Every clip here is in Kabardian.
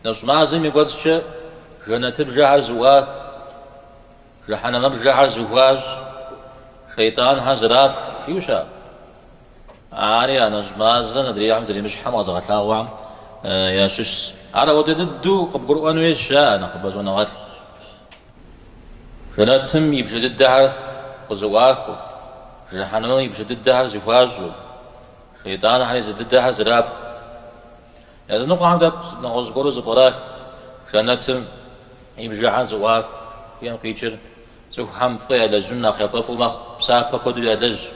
Нэщӏ мазэм и кӏуэцӏкӏэ жэнэтыбжэхэр зыӏуах, жыхьэнэмэбжэхэр зыхуащӏ, шейтӏанхэр зэрапх, жиӏэу щыӏэ. Ари а нэщӏ мазэр адрейхэм зэремыщхьэм къэзыгъэлъагъуэхэм ящыщщ. Ар ауэдэ дыдэу къыбгурыӏуэн хуейщ, жаӏэ нэхъыбэ щӏэныгъэлӏ. Жэнэтым и бжэ дыдэхэр къызэӏуахыу, жыхьэнэмэм и бжэ дыдэхэр зыхуащӏу, шейтӏанхэр езы дыдэхэр зэрапх. Языныкъуэхэм тӏэкӏу нэгъуэщӏ гуэру зэпкърах, жэнэтым и бжэхэр зэӏуах, жиӏэм къикӏыр цӏыхухэм фӏы ялэжьыну нэхъ яфӏэфӏу мэхъу, псапэ куэду ялэжь.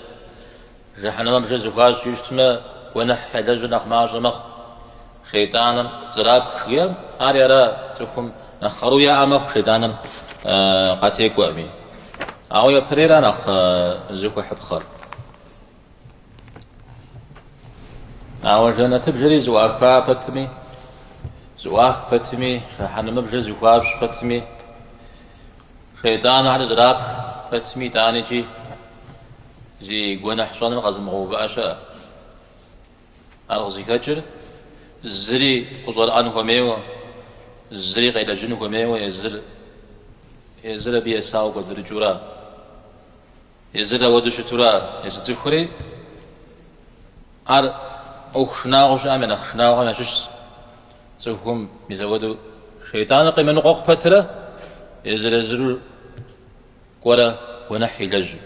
Жыхьэнэмэ бжэ зыхуащӏ жиӏэу щытмэ, гуэныхь ялэжьыр нэхъ мащӏэ мэхъу. Шейтӏаныр зэрапх жиӏэм, ари ара цӏыхум нэхъ къару яӏэ мэхъу, шейтӏаныр къатекӏуэми. Ауэ япэрейра нэхъ зыхуэхьыпхъэр. Ауэ жэнэтыбжэри зыӏуаха пэтми, зыӏуах пэтми, жыхьэнэмыбжэр зыхуащӏ пэтми, шейтӏанхэр зэрапх пэтми, итӏанэкӏи зи гуэныхь щӏэныр къэзымыгъэувыӏэ щыӏэ. Ар къызыхэкӏыр зыри къыщӏэрыӏэн хуэмейуэ, зыри къелэжьын хуэмейуэ езыр, езыр абы есауэ кӏуэцӏрыкӏыура. Езыр ауэдэу щытура езы цӏыхури, ар ӏуэху шынагъуэу щыӏэм я нэхъ шынагъуэм ящыщщ. Цӏыхум мис ауэдэу шейтӏаныр къемыныкъуэкъу пэтрэ, езыр-езыру кӏуэрэ гуэныхь илэжьу.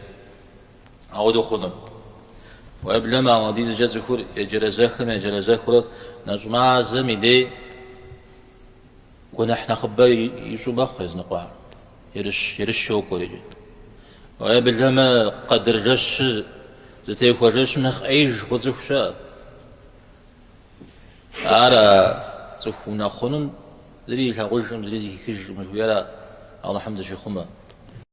Ауэдэу хъуну. Уеблэмэ, ауэдизкӏэ цӏыхур еджэрэзэхым еджэрэзэхыурэ нэщӏ мазэм и дей Гуэныхь нэхъыбэ ищӏу мэхъу языныкъуэхэр, ерыщ, ерыщ йокӏуэр икӏи. Уеблэмэ, Къэдыр жэщыр зытехуэ жэщым нэхъ ӏеиж хъу цӏыху щыӏэ. Ар а цӏыху унэхъунум зыри илъагъужкъым, зыри зэхихыжкъым жыхуиӏэра, Алыхьым дыщихъумэ.